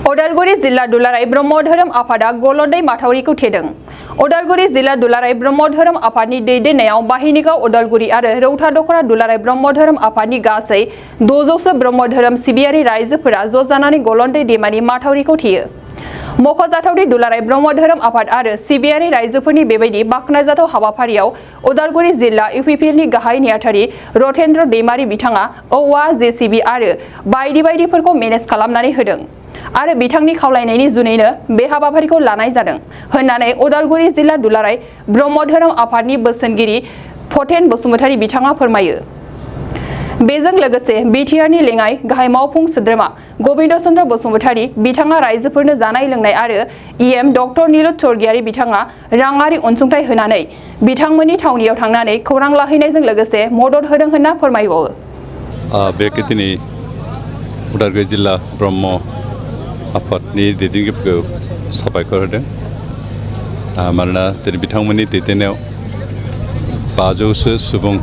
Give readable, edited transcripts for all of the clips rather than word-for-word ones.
उदालगुरि जिल्ला दुलाराय ब्रह्म धोरोम आफादा गलन्दै माथावरिखौ थेदों। उदालगुरि जिल्ला दुलाराय ब्रह्म धोरोम आफादनि दैदेननायाव बाहिनिगाव उदालगुरि आरो रौता दखरा दुलाराय ब्रह्म धोरोम आफादनि गासै 600 ब्रह्म धोरोम सिबियारि रायजोफोरा ज' जानानै गलन्दै दैमानि माथावरिखौ थेयो। मख'जाथावदि दुलाराय ब्रह्म धोरोम आफाद आरो सिबियारि रायजोफोरनि बेबायदि बाख्नायजाथाव हाबाफारियाव उदालगुरि जिल्ला इउपिपिएलनि गाहाय नेहाथारि रतेन्द्र दैमारि बिथाङा औवा जेसिबि आरो बायदिफोरखौ मेनेज खालामनानै होदों आरो बिथांनि खावलायनायनि जुनैनो बे हाबाफारिखौ लानाय जादों होननानै उदालगुरि जिल्ला दुलाराय ब्रह्म धोरोम आफादनि बोसोनगिरि फतेन बसुमतारी बिथाङा फोरमायो। बेजों लोगोसे बिटिआरनि लेङाइ गाहाय मावफुं सोद्रोमा गबिन्द चन्द्र बसुमतारी बिथाङा रायजोफोरनो जानाय लोंनाय आरो इएम डक्टर नीलुत स्वर्गियारि बिथाङा राङारि अनसुंथाइ होनानै बिथांमोननि थावनियाव थांनानै खौरां लाहैनायजों लोगोसे मदद होदों होनना फोरमायबावो। बे दिनै उदालगुरि जिल्ला ब्रह्म आफादनि दैदेनगिरिफोरखौ साबायखर होदों मानोना दिनै बिथांमोननि दैदेननायाव 500सो सुबुं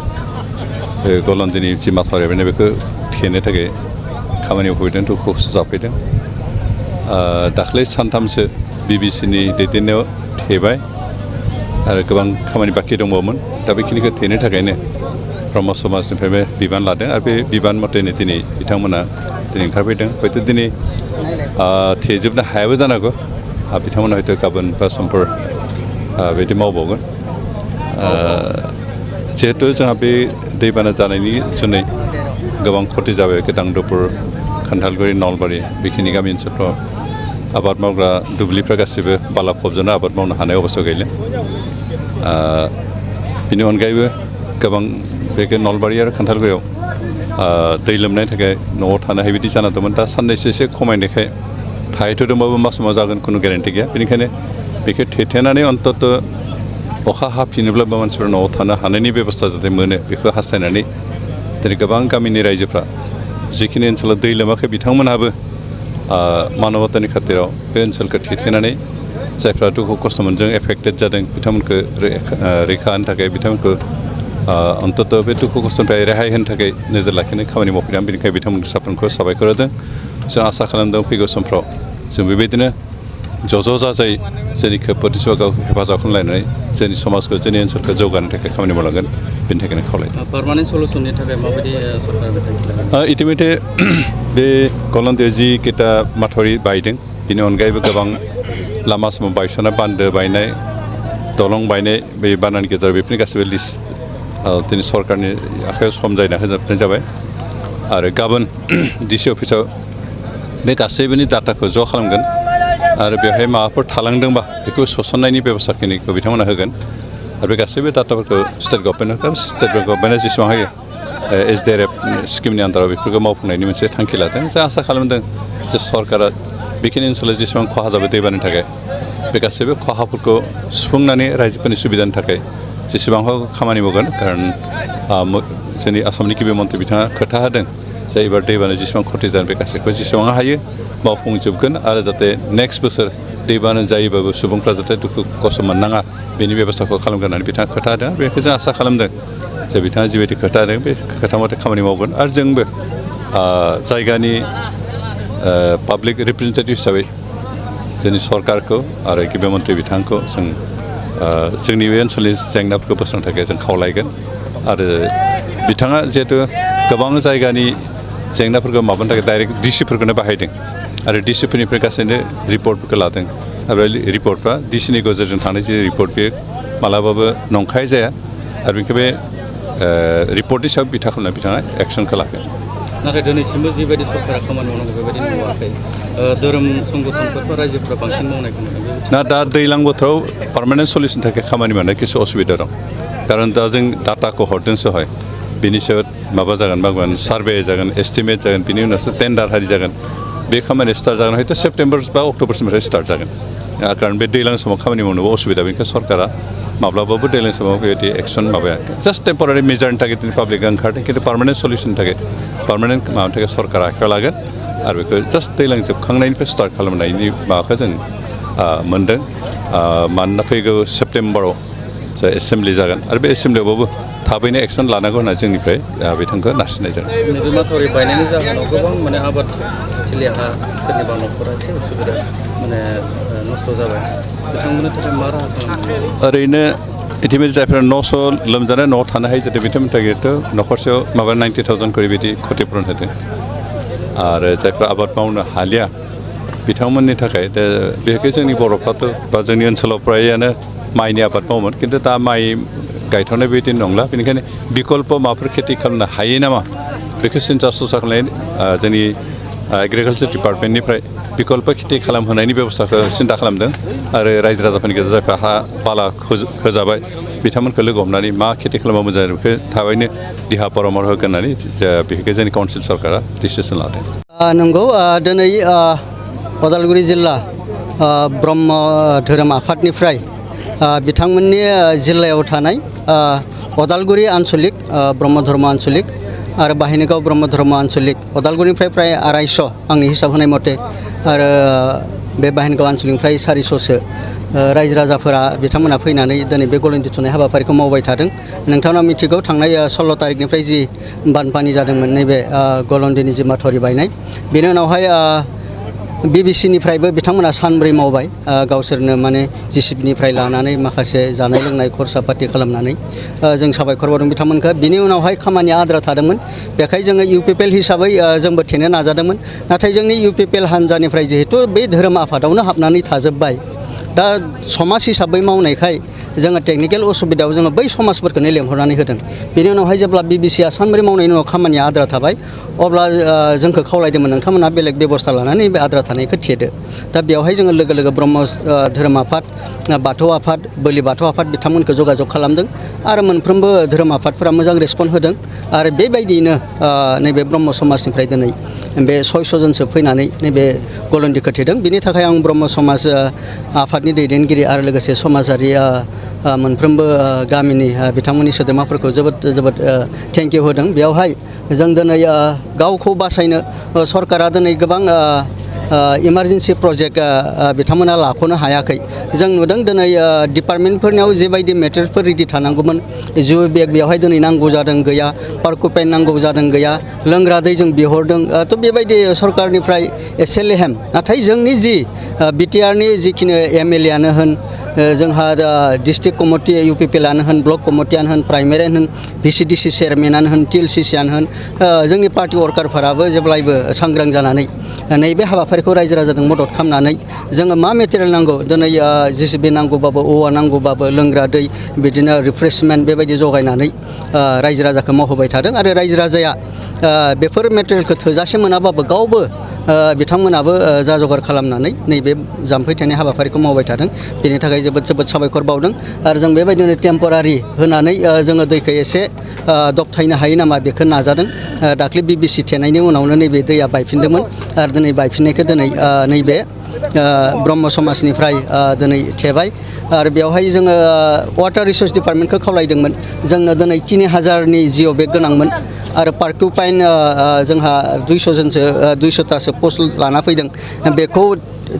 गलन्दैनि जि माथावरि बानायनाय बेखौ थेनो थाखाय खामानियाव फैदों दुखु खस्थ' जाफैदों। दाख्लै सानथामसो बिबिसिनि दैदेननायाव थेबाय आरो गोबां खामानि बाखि दंबावोमोन दा बेखिनिखौ थेनो थाखायनो ब्रह्म समाजनिफ्रायबो बिबान लादों आरो बे बिबान मथेनो दिनै बिथांमोना दिनै ओंखारफैदों हयथ' दिनै थेजोबनो हायाबो जानो हागौ बिथांमोना हयथ' गाबोन बा समफोर बिदि मावबावगोन। जिहेथु जोंहा बे दैबाना जानायनि जुनै गोबां खथि जाबाय दांदुपुर खान्थालगुरि नलबारि बेखिनि गामि ओनसोलफ्राव आबाद मावग्रा दुब्लिफ्रा गासिबो बाला फबजोंनो आबाद मावनो हानाय अबस्थायाव गैला। बिनि अनगायैबो गोबां बे नलबारि आरो खान्थालगुरियाव दै लोमनायनि थाखाय न'आव थानो हायि बिदि जाना दंमोन दा साननैसो एसे खमायनायखाय थाहैथ'दोंबाबो मा समाव जागोन खुनु गेरेन्टि गैया बेनिखायनो बेखौ थेथेनानै अन्तत' अखा हाफिनोब्लाबो मानसिफोरा न'आव थानो हानायनि बेबस्था जाहाथे मोनो बेखौ हास्थायनानै दिनै गोबां गामिनि रायजोफ्रा जिखिनि ओनसोलाव दै लोमाखै बिथांमोनहाबो मानबतानि खाथिराव बे ओनसोलखौ थेथेनानै जायफ्रा दुखु खस्थ' मोनजों एफेक्टेड जादों बिथांमोनखौ रैखा होनो थाखाय बिथांमोनखौ अन्तत' बे दुखु खस्थ'निफ्राय रेहाय होनो थाखाय नोजोर लाखिनो खामानि मावफैदों बेनिखायनो बिथांमोनखौ साफ्रोमखौ साबायखर होदों। जों आसा खालामदों फैगौ समफ्राव जों बेबायदिनो ज' जाजाय जोंनि खैफोदनि समाव हेफाजाब खालामलायनानै जोंनि समाजखौ जोंनि ओनसोलखौ जौगानो थाखाय खामानि मावलांगोन बेनि थाखायनो खावलायदों। पार्मानेन्ट सलुसननि थाखाय माबायदि सरकार इतिमধ্যে बे गलन्दैयाव जि केटा माथावरि बायदों बेनि अनगायैबो गोबां लामा सामा बायस'ना बान्दो बायनाय दलं बायनाय बे बानानि गेजेराव बेफोरनि गासैबो लिस्ट दिनै सरकारनि आखायाव सम जायना होजोबनाय जाबाय आरो गाबोन डिसि अफिसाव बे गासैबोनि डाटाखौ ज' खालामगोन आरो बेवहाय माबाफोर थालांदोंबा बेखौ सोसननायनि बेबस्थाखिनिखौ बिथांमोना होगोन आरो बे गासैबो डाटाफोरखौ स्टेट गभर्नमेन्टआ जेसेबां हायो SDRF स्किमनि आन्दाराव बेफोरखौ मावफुंनायनि मोनसे थांखि लादों। जों आसा खालामदों जे सरकारा बेखिनि ओनसोलाव जेसेबां खहा जाबाय दैबानानि थाखाय बे गासैबो खहाफोरखौ सुफुंनानै रायजोफोरनि सुबिदानि थाखाय जेसेबां खामानि मावगोन खारन जोंनि आसामनि गिबि मन्थ्रि बिथाङा खोथा होदों जे एबार दैबाना जेसेबां खथि जादों बे गासैखौ जेसेबां हायो मावफुंजोबगोन आरो जाहाथे नेक्स्ट बोसोर दैबाना जायोबाबो सुबुंफ्रा जाहाथे दुखु खस्थ' मोननाङा बेनि बेबस्थाखौ खालामगोन होननानै बिथाङा खोथा होदों बेखौ जों आसा खालामदों जे बिथाङा जिबायदि खोथा होदों बे खोथा मथे खामानि मावगोन आरो जोंबो जायगानि पाब्लिक रिप्रेजेन्टेटिभ हिसाबै जोंनि सरकारखौ आरो गिबि मन्थ्रि बिथांखौ जों जोंनि बे ओनसोलनि जेंनाफोरखौ बोस्रांनो थाखाय जों खावलायगोन आरो बिथाङा जिहेतु गोबां जायगानि जेंनाफोरखौ माबानो थाखाय डाइरेक्ट डिसिफोरखौनो बाहायदों आरो डिसिफोरनिफ्राय गासैनो रिपर्टफोरखौ लादों आरो रिपर्टफ्रा डिसिनि गेजेरजों थानाय जि रिपर्ट बे मालाबाबो नंखाय जाया आरो बेखौ बे रिपर्टनि सायाव बिथा खालामनानै बिथाङा एक्सनखौ लागोन। नाथाय दिनैसिमबो जिबायदि सरकारा खामानि मावनांगौ बेबायदि नुवाखै धोरोम संगठनफोरखौ रायजोफोरा बांसिन मावनायखौ नुदों। ना दा दैज्लां बोथोराव पार्मानेन्ट सलिउसन थाखाय खामानि मावनाय किसु असुबिदा दं खारन दा जों डाटाखौ हरदोंसो हय बिनि सायाव माबा जागोन मागोन सार्भे जागोन एस्टिमेट जागोन बिनि उनावसो टेन्डार हारि जागोन बे खामानिया स्टार्ट जागोन हयथ' सेप्तेम्बर बा अक्ट'बरसिमनिफ्राय स्टार्ट जागोन खारन बे दैज्लां समाव खामानि मावनोबो असुबिदा बेनिखायनो सरकारा माब्लाबाबो दैज्लां समाव बेबायदि एक्सन माबाया जास्ट टेम्परारि मेजारनि थाखाय दिनै पाब्लिकआ ओंखारदों खिन्थु पार्मानेन्ट सलिउसननि थाखाय पार्मानेन्ट माबानि थाखाय सरकारा आखायाव लागोन आरो बेखौ जास्ट दैज्लां जोबखांनायनिफ्राय स्टार्ट खालामनायनि माबाखौ जों मोनदों मानोना फैगौ सेप्तेम्बराव जा एसेम्बलि जागोन आरो बे एसेम्बलियावबाबो थाबैनो एक्सन लानांगौ होनना जोंनिफ्राय बिथांखौ नारसिननाय जागोन। नैबे माथावरि बायनायनि जाहोनाव गोबां आबाद आबादथिलि हा सोरनिबा न'खरा एसे उसुबिदा माने नस्थ' जाबाय बिथांमोननि थाखाय मा राहा खालामो ओरैनो इतिमধ্যে जायफोरा न'स' लोमजानाय न'आव थानो हायो जाहाथे बिथांमोननि थाखायथ' न'खरसेयाव माबा 90,000 करि बिदि क्षतिपुरन होदों आरो जायफ्रा आबाद मावनो हालिया बिथांमोननि थाखाय दा बेखौ जोंनि बर'फ्राथ' बा जोंनि ओनसोलाव फ्रायानो माइनि आबाद मावोमोन खिन्थु दा माइ गायथ'नाय बेबायदि नंला बेनिखायनो बिकल्प माबाफोर खेथि खालामनो हायो नामा बेखौ सिन्था सरसा खालामनाय जोंनि एग्रिकालचार डिपार्टमेन्टनिफ्राय बिकल्प खेथि खालामहोनायनि बेबस्थाखौ सिन्था खालामदों आरो रायजो राजाफोरनि गेजेराव जायफ्रा हा बाला खोजाबाय बिथांमोनखौ लोगो हमनानै मा खेथि खालामबा मोजां जायो बेखौ थाबैनो देहा परामर्श होगोन होननानै बेखौ जोंनि काउन्सिल सरकारा डिसिसन लादों नंगौ दिनै उदालगुरि जिल्ला ब्रह्म धोरोम आफादनिफ्राय बिथांमोननि जिल्लायाव थानाय उदालगुरि आन्चलिक ब्रह्म धर्म आन्चलिक आरो बाहिनिगाव ब्रह्म धर्म आन्चलिक उदालगुरिनिफ्राय प्राय 250 आंनि हिसाब होनाय मथे आरो बे बाहिनिगाव आन्चलिकनिफ्राय 400सो रायजो राजाफोरा बिथांमोना फैनानै दिनै बे गल'नि दिथुनाय हाबाफारिखौ मावबाय थादों नोंथाङा मिथिगौ थांनाय 16 तारिखनिफ्राय जि बानपानि जादोंमोन नैबे गल'न्दैनि जि माथावरि बायनाय बेनि उनावहाय बिबिसिनिफ्रायबो बिथांमोना सानब्रै मावबाय गावसोरनो माने जिसिबिनिफ्राय लानानै माखासे जानाय लोंनाय खरसा पाति खालामनानै जों साबायखर बावदों बिथांमोनखौ बिनि उनावहाय खामानिया आद्रा थादोंमोन बेखाय जोङो इउपिपिएल हिसाबै जोंबो थेनो नाजादोंमोन नाथाय जोंनि इउपिपिएल हान्जानिफ्राय जिहेतु बे धोरोम आफादावनो हाबनानै थाजोब्बाय दा समाज हिसाबै मावनायखाय जोङो टेकनिकेल उसुबिदायाव जोङो बै समाजफोरखौनो लेंहरनानै होदों बेनि उनावहाय जेब्ला बिबिसिआ सानब्रै मावनायनि उनाव खामानिया आद्रा थाबाय अब्ला जोंखौ खावलायदोंमोन नोंथांमोनहा बेलेग बेबस्था लानानै बे आद्रा थानायखौ थेदो दा बेवहाय जोङो लोगो लोगो ब्रह्म धोरोम आफाद बाथौ आफाद बोलि बाथौ आफाद बिथांमोनखौ जगाजग खालामदों आरो मोनफ्रोमबो धोरोम आफादफोरा मोजां रेसपन्स होदों आरो बेबायदियैनो नैबे ब्रह्म समाजनिफ्राय दिनै बे 600 जनसो फैनानै नैबे गल'न्दैखौ थेदों बिनि थाखाय आं ब्रह्म समाज आफादनि दैदेनगिरि आरो लोगोसे समाजारि मोनफ्रोमबो गामिनि बिथांमोननि सोद्रोमाफोरखौ जोबोद थेंक इउ होदों बेवहाय जों दिनै गावखौ बासायनो सरकारा दिनै गोबां इमारजेन्सि प्रजेक्ट बिथांमोना लाख'नो हायाखै जों नुदों दिनै डिपार्टमेन्टफोरनियाव जेबायदि मेटेरियेलफोर रेडि थानांगौमोन जिउ बेग बेवहाय दिनै नांगौ जादों गैया पार्क'पेन नांगौ जादों गैया लोंग्रा दै जों बिहरदों थ' बेबायदि सरकारनिफ्राय एसे लेहेम नाथाय जोंनि जि बिटिआरनि जिखिनि एमएलएआनो होन जोंहा डिस्ट्रिक्ट कमिटि इउपिपिएलआनो होन ब्लक कमिटियानो होन प्राइमारियानो होन भिसिडिसि चेयारमेनानो होन टिएलसिसियानो होन जोंनि पार्टि वर्कारफोराबो जेब्लायबो सांग्रां जानानै नैबे हाबाफारिखौ रायजो राजाजों मदद खालामनानै जोङो मा मेटेरियेल नांगौ दिनै जेसिबि नांगौबाबो औवा नांगौबाबो लोंग्रा दै बिदिनो रिफ्रेशमेन्ट बेबायदि जगायनानै रायजो राजाखौ मावहोबाय थादों आरो रायजो राजाया बेफोर मेटेरियेलखौ थोजासे मोनाबाबो गावबो बिथांमोनाबो जा जगार खालामनानै नैबे जाम्फै थेनाय हाबाफारिखौ मावबाय थादों बेनि थाखाय जोबोद साबायखर बावदों आरो जों बेबायदिनो टेम्परारि होनानै जोङो दैखौ एसे दबथायनो हायो नामा बेखौ नाजादों दाख्लै बिबिसि थेनायनि उनावनो नैबे दैया बायफिनदोंमोन आरो दिनै बायफिननायखौ दिनै नैबे ब्रह्म समाजनिफ्राय दिनै थेबाय आरो बेवहाय जोङो वाटार रिसोर्स डिपार्टमेन्टखौ खावलायदोंमोन जोंनो दिनै 3000नि जिअ बेग गोनांमोन आरो पार्क'पाइन जोंहा 200तासो पस्ट लाना फैदों बेखौ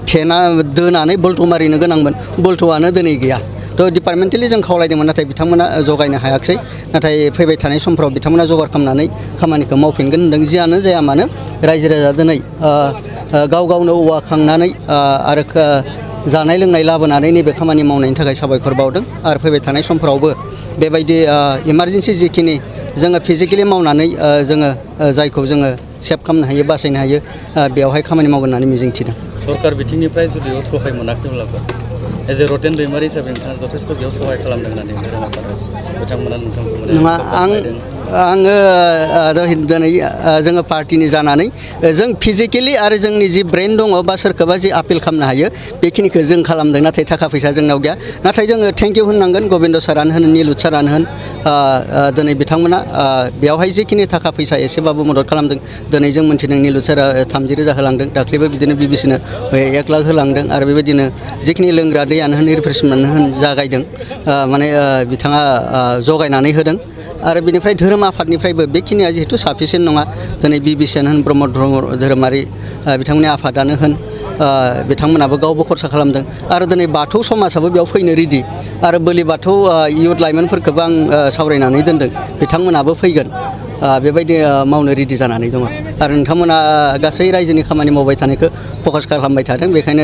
थेना दोनानै बोल्ट' मारिनो गोनांमोन बोल्ट'आनो दिनै गैया थ' डिपार्टमेन्टेलि जों खावलायदोंमोन नाथाय बिथांमोना जगायनो हायाखै नाथाय फैबाय थानाय समफ्राव बिथांमोना जगार खालामनानै खामानिखौ मावफिनगोन होनदों जियानो जाया मानो रायजो राजा दिनै गाव गावनो औवा खांनानै आरो जानाय लोंनाय लाबोनानै नैबे खामानि मावनायनि थाखाय साबायखर बावदों आरो फैबाय थानाय समफ्रावबो बेबायदि इमारजेन्सि जिखिनि जोङो फिजिकेलि मावनानै जोङो जायखौ जोङो सेभ खालामनो हायो बासायनो हायो बेवहाय खामानि मावगोन होननानै मिजिंथिदों सरकार बिथिंनिफ्राय जुदियाव सहाय मोनाखैब्लाबो एज ए रतेन दैमारि हिसाबै नोंथाङा जथेस्थ' बेयाव सहाय खालामदों होननानै धोरोम आफादा बिथांमोना नोंथांखौ नङा आङो दिनै जोङो पार्टिनि जानानै जों फिजिकेलि आरो जोंनि जि ब्रेन दङ बा सोरखौबा जि आपिल खालामनो हायो बेखिनिखौ जों खालामदों नाथाय थाखा फैसा जोंनाव गैया नाथाय जोङो थेंक इउ होननांगोन गबिन्द सारानो होन निलुत सारानो होन दिनै बिथांमोना बेवहाय जिखिनि थाखा फैसा एसेबाबो मदद खालामदों दिनै जों मोन्थिदों निलुत सारा 30,000 होलांदों दाख्लैबो बिदिनो बिबिसिनो 1 लाख होलांदों आरो बेबायदिनो जिखिनि लोंग्रा दैयानो होन रिफ्रेशमेन्ट होन जागायदों माने बिथाङा जगायनानै होदों आरो बिनिफ्राय धोरोम आफादनिफ्रायबो बेखिनिया जिहेतु साफिसियेन्ट नङा दिनै बिबिसियानो होन ब्रह्म धोरोमारि बिथांमोननि आफादानो होन बिथांमोनाबो गावबो खरसा खालामदों आरो दिनै बाथौ समाजाबो बेयाव फैनो रेडि आरो बोलि बाथौ इयुथ लाइमोनफोरखौबो आं सावरायनानै दोनदों बिथांमोनाबो फैगोन बेबायदि मावनो रेडि जानानै दङ आरो नोंथांमोना गासै रायजोनि खामानि मावबाय थानायखौ फकास खालामबाय थादों बेखायनो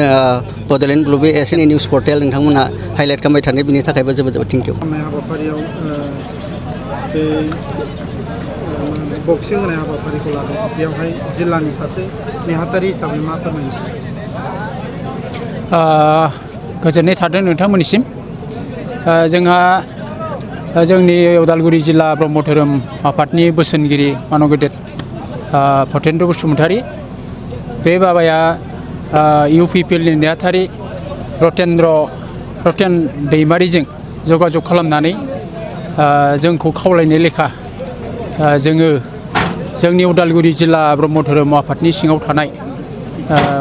बड'लेण्ड ब्लु बे एस एन निउस पर्टेल नोंथांमोना हाइलाइट खालामबाय थानाय बिनि थाखायबो जोबोद जोबोद थेंक इउ हाबाफारियाव बे बक्सिं होनाय हाबाफारिखौ लादों बेवहाय जिल्लानि सासे नेहाथारि हिसाबै मा फोरमायनो गोजोननाय थादों नोंथांमोननिसिम जोंहा जोंनि उदालगुरि जिल्ला ब्रह्म धोरोम आफादनि बोसोनगिरि मानगेदेर भटेन्द्र बसुमतारी बे बाबाया UPPLनि नेहाथारि रतेन दैमारिजों जगाजग खालामनानै जोंखौ खावलायनाय लेखा जोङो जोंनि उदालगुरि जिल्ला ब्रह्म धोरोम आफादनि सिङाव थानाय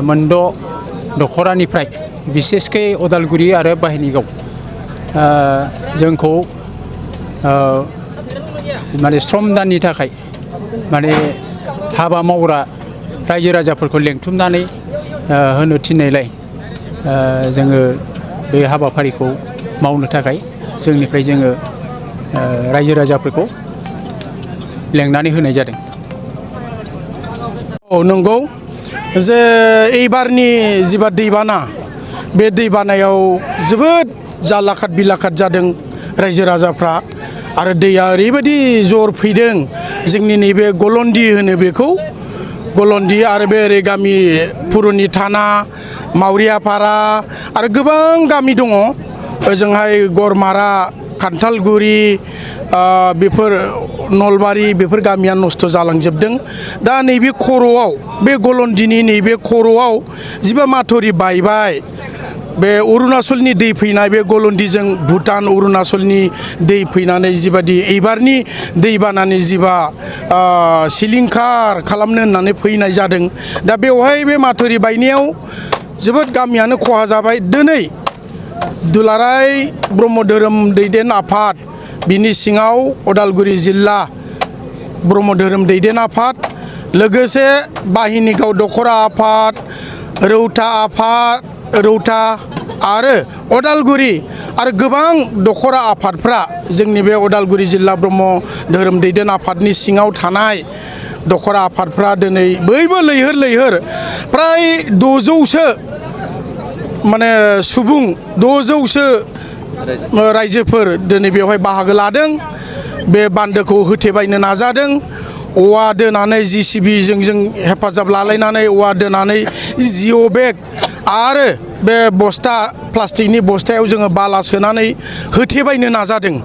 मोनद' दखरानिफ्राय बिसेसकै उदालगुरि आरो बाहिनिगाव जोंखौ माने श्रम दाननि थाखाय माने हाबा मावग्रा रायजो राजाफोरखौ लेंथुमनानै होनो थिननायलाय जोङो बे हाबाफारिखौ मावनो थाखाय जोंनिफ्राय जोङो रायजो राजाफोरखौ लेंनानै होनाय जादों। नंगौ जे एबारनि जिबा दैबाना बे दैबानायाव जोबोद जालाखाद बिलाखाद जादों रायजो राजाफ्रा आरो दैया ओरैबायदि जर फैदों जोंनि नैबे गलन्दि होनो बेखौ गलन्दि आरो बे ओरै गामि पुरुनि थाना मावरियापारा आरो गोबां गामि दङ ओजोंहाय गरमारा खान्थालगुरि बेफोर नलबारि बेफोर गामिया नस्थ' जालांजोबदों दा नैबे खर'आव बे गलन्दिनि नैबे खर'आव जिबा माथुरि बायबाय बे अरुणाचलनि दै फैनाय बे गलन्दिजों भुटान अरुणाचलनि दै फैनानै जिबादि एबारनि दैबानानि जिबा सिलिंखार खालामनो होननानै फैनाय जादों दा बेवहाय बे माथुरि बायनायाव जोबोद गामियानो खहा जाबाय दिनै दुलाराय ब्रह्म धोरोम दैदेन आफाद बिनि सिङाव उदालगुरि जिल्ला ब्रह्म धोरोम दैदेन आफाद लोगोसे बाहिनिगाव दखरा आफाद रौता आरो उदालगुरि आरो गोबां दखरा आफादफ्रा जोंनि बे उदालगुरि जिल्ला ब्रह्म धोरोम दैदेन आफादनि सिङाव थानाय दखरा आफादफ्रा दिनै बयबो लैहोर फ्राय 600सो माने सुबुं 600सो रायजोफोर दिनै बेवहाय बाहागो लादों बे बान्दोखौ होथेबायनो नाजादों औवा दोनानै JCBजों जों हेफाजाब लालायनानै औवा दोनानै जिअ' बेग आरो बे बस्ता प्लास्टिकनि बस्तायाव जोङो बाला सोनानै होथेबायनो नाजादों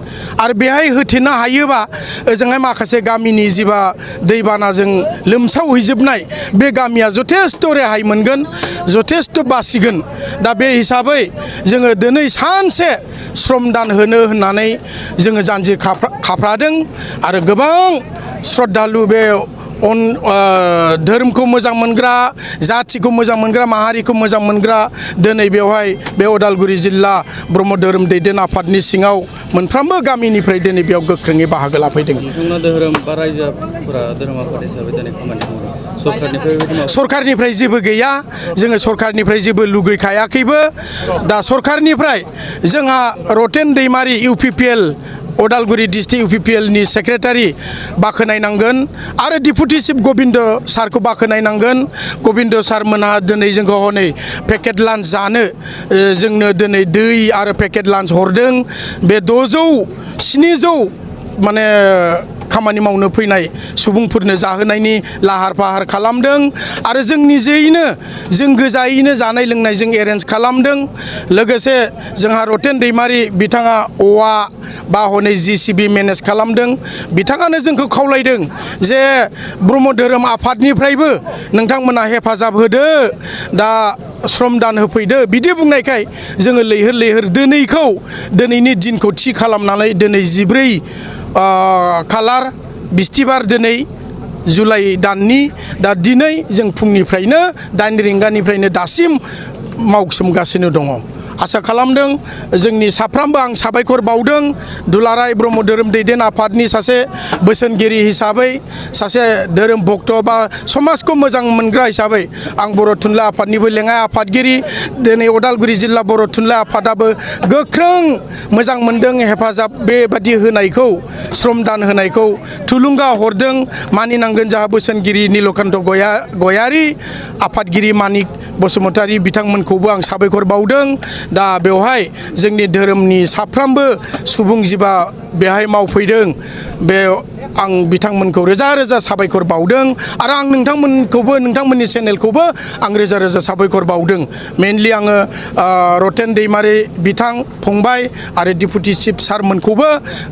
आरो बेहाय होथेनो हायोबा ओजोंहाय माखासे गामिनि जिबा दैबानाजों लोमसावहैजोबनाय बे गामिया जथेस्थ' रेहाय मोनगोन जथेस्थ' बासिगोन दा बे हिसाबै जोङो दिनै सानसे श्रम दान होनो होननानै जोङो जानजि खाफ्रादों आरो गोबां श्रद्धालु बे धोरोमखौ मोजां मोनग्रा जाथिखौ मोजां मोनग्रा माहारिखौ मोजां मोनग्रा दिनै बेवहाय बे उदालगुरि जिल्ला ब्रह्म धोरोम दैदेन आफादनि सिङाव मोनफ्रोमबो गामिनिफ्राय दिनै बेयाव गोख्रोङै बाहागो लाफैदों। नोंथांमोना धोरोम बा रायजोफोरा धोरोम आफाद हिसाबै दिनै खामानि मावदों सरकारनिफ्राय जेबो गैया जोङो सरकारनिफ्राय जेबो लुगैखायाखैबो दा सरकारनिफ्राय जोंहा रतेन दैमारि UPPL उदालगुरि डिस्ट्रिक्ट UPPLनि सेक्रेटारि बाख्नायनांगोन आरो डिपुटि चिफ गबिन्द सारखौ बाख्नायनांगोन गबिन्द सारमोनहा दिनै जोंखौ हनै पेकेट लान्च जानो जोंनो दिनै दै आरो पेकेट लान्च हरदों बे 600-700 माने खामानि मावनो फैनाय सुबुंफोरनो जाहोनायनि लाहार फाहार खालामदों आरो जों निजेयैनो जों गोजायैनो जानाय लोंनाय जों एरेन्ज खालामदों लोगोसे जोंहा रतेन दैमारि बिथाङा औवा बा हनै JCB मेनेज खालामदों बिथाङानो जोंखौ खावलायदों जे ब्रह्म धोरोम आफादनिफ्रायबो नोंथांमोना हेफाजाब होदो दा श्रम दान होफैदो बिदि बुंनायखाय जोङो लैहोर दिनैनि दिनखौ थि खालामनानै दिनै 14 खालार बिस्थिबार दिनै जुलाइ दाननि दा दिनै जों फुंनिफ्रायनो 8 रिंगानिफ्रायनो दासिम मावसोमगासिनो दङ आसा खालामदों जोंनि साफ्रोमबो आं साबायखर बावदों दुलाराय ब्रह्म धोरोम दैदेन आफादनि सासे बोसोनगिरि हिसाबै सासे धोरोम भक्त बा समाजखौ मोजां मोनग्रा हिसाबै आं बर' थुनलाइ आफादनिबो लेङाइ आफादगिरि दिनै उदालगुरि जिल्ला बर' थुनलाइ आफादाबो गोख्रों मोजां मोनदों हेफाजाब बेबादि होनायखौ श्रमदान होनायखौ थुलुंगा हरदों मानिनांगोन जोंहा बोसोनगिरि नीलकण्ठ गयारी आफादगिरि मानिक बसुमतारी बिथांमोनखौबो आं साबायखर बावदों दा बेवहाय जोंनि धोरोमनि साफ्रोमबो सुबुं जिबा बेहाय मावफैदों बे आं बिथांमोनखौ रोजा रोजा साबायखर बावदों आरो आं नोंथांमोनखौबो नोंथांमोननि चेनेलखौबो आं रोजा रोजा साबायखर बावदों मेनलि आङो रतेन दैमारि बिथां फंबाय आरो डिपुटि चिफ सारमोनखौबो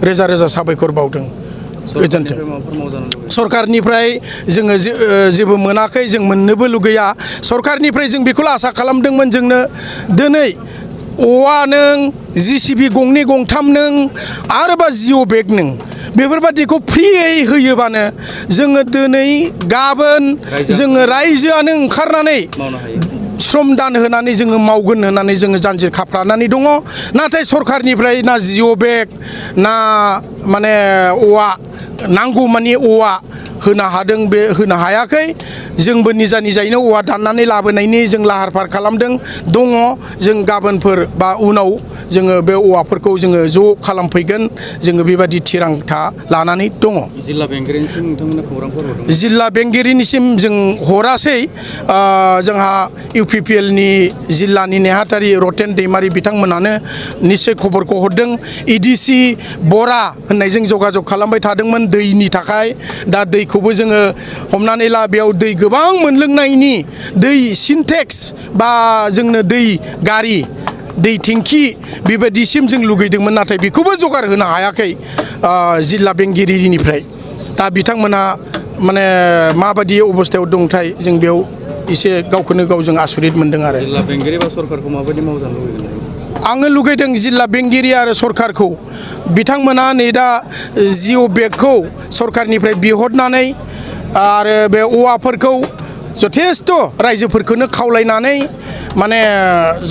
रोजा रोजा साबायखर बावदों गोजोन्थों सरकारनिफ्राय जोङो जेबो मोनाखै जों मोननोबो लुगैया सरकारनिफ्राय जों बेखौल' आसा खालामदोंमोन जोंनो दिनै औवा नों जिसिबि गंनै गंथाम नों आरोबा जिअ' बेग नों बेफोरबादिखौ फ्रियै होयोबानो जोङो दिनै गाबोन जोङो रायजोआनो ओंखारनानै श्रमदान होनानै जोङो मावगोन होननानै जोङो जानजि खाफ्रानानै दङ नाथाय सरकारनिफ्राय ना जिअ' बेग ना माने औवा नांगौ मानि औवा होनो हादों बे होनो हायाखै जोंबो निजा निजायैनो औवा दाननानै लाबोनायनि जों लाहार फाहार खालामदों दङ जों गाबोनफोर बा उनाव जोङो बे औवाफोरखौ जोङो ज' खालामफैगोन जोङो बेबादि थिरांथा लानानै दङ जिल्ला बेंगिरिनिसिम नोंथांमोना खौरांफोर हरदों जिल्ला बेंगिरिनिसिम जों हरासै जोंहा इउपिपिएलनि जिल्लानि नेहाथारि रतेन दैमारि बिथांमोनानो निश्चय खबरखौ हरदों इडिसि बरा होननायजों जगाजग खालामबाय थादोंमोन दैनि थाखाय दा दैखौबो जोङो हमनानै ला बेयाव दै गोबां मोनलोंनायनि दै सिनटेक्स बा जोंनो दै गारि दै टेंखि बेबायदिसिम जों लुगैदोंमोन नाथाय बेखौबो जगार होनो हायाखै जिल्ला बेंगिरिनिफ्राय दा बिथांमोनहा माने माबायदि अबस्थायाव दंथाय जों बेयाव एसे गावखौनो गाव जों आसुरित मोनदों आरो जिल्ला बेंगिरि बा सरकारखौ माबायदि मावजानो लुबैदों आङो लुगैदों जिल्ला बेंगिरि आरो सरकारखौ बिथांमोना नै दा जिअ' बेगखौ सरकारनिफ्राय बिहरनानै आरो बे औवाफोरखौ जथेस्थ' रायजोफोरखौनो खावलायनानै माने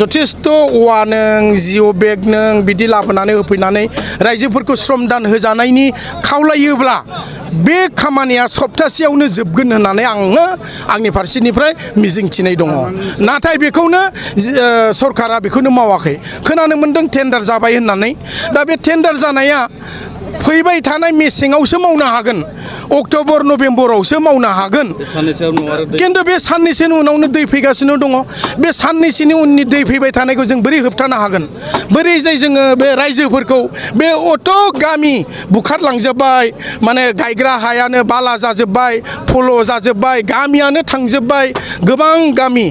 जथेस्थ' औवा नों जिअ' बेग नों बिदि लाबोनानै होफैनानै रायजोफोरखौ श्रमदान होजानायनि खावलायोब्ला बे खामानिया सप्तासेयावनो जोबगोन होननानै आङो आंनि फारसेनिफ्राय मिजिंथिनाय दङ नाथाय बेखौनो सरकारा बेखौनो मावाखै खोनानो मोन्दों टेन्डार जाबाय होननानै दा बे टेन्डार जानाया फैबाय थानाय मेसेङावसो मावनो हागोन अक्ट'बर नभेम्बरावसो मावनो हागोन खिन्थु बे साननैसोनि उनावनो दै फैगासिनो दङ बे साननैसोनि उननि दै फैबाय थानायखौ जों बोरै होबथानो हागोन बोरै जाय जोङो बे रायजोफोरखौ बे अट' गामि बुखारलांजोब्बाय माने गायग्रा हायानो बाला जाजोब्बाय फल' जाजोब्बाय गामियानो थांजोब्बाय गोबां गामि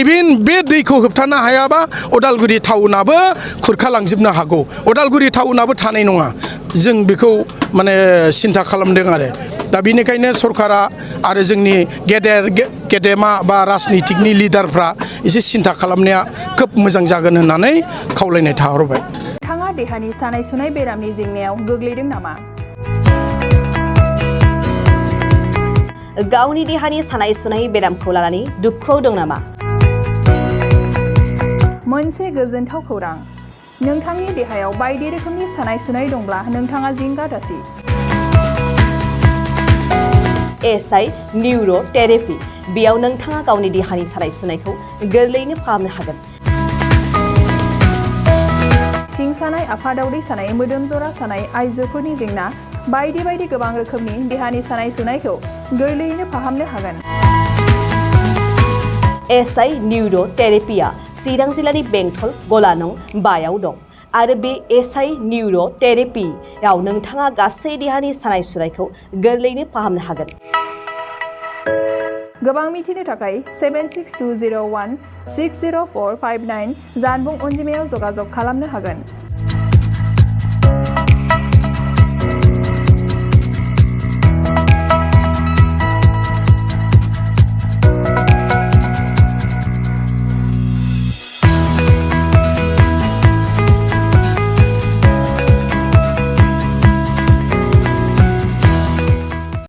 इभेन बे दैखौ होबथानो हायाबा उदालगुरि टाउनाबो खुरखालांजोबनो हागौ उदालगुरि टाउनाबो थानाय नङा जों बेखौ माने सिन्था खालामदों आरो दा बेनिखायनो सरकारा आरो जोंनि गेदेमा बा राजनितिकनि लिडारफ्रा एसे सिन्था खालामनाया खोब मोजां जागोन होननानै खावलायनाय थाहरबाय नोंथाङा देहानि सानाय सुनाय बेरामनि जेंनायाव गोग्लैदों नामा गावनि देहानि सानाय सुनाय बेरामखौ लानानै दुखुआव दं नामा मोनसे गोजोनथाव खौरां नोंथांनि देहायाव बायदि रोखोमनि सानाय सुनाय दंब्ला नोंथाङा जिंगा दासि एसआइ निउर' थेरापि बेयाव नोंथाङा गावनि देहानि सानाय सुनायखौ गोरलैयैनो फाहामनो हागोन सिं सानाय आफादावदै सानाय मोदोम जरा सानाय आइजोफोरनि जेंना बायदि बायदि गोबां रोखोमनि देहानि सानाय सुनायखौ गोरलैयैनो फाहामनो हागोन एसआइ निउर' थेरापिया चिरां जिल्लानि बेंटल गलानं बायाव दं आरो बे एसआइ निउर' थेरापियाव नोंथाङा गासै देहानि सानाय सुनायखौ गोरलैयैनो फाहामनो हागोन गोबां मिथिनो थाखाय 7620160459 जानबुं अनजिमायाव जगाजग खालामनो हागोन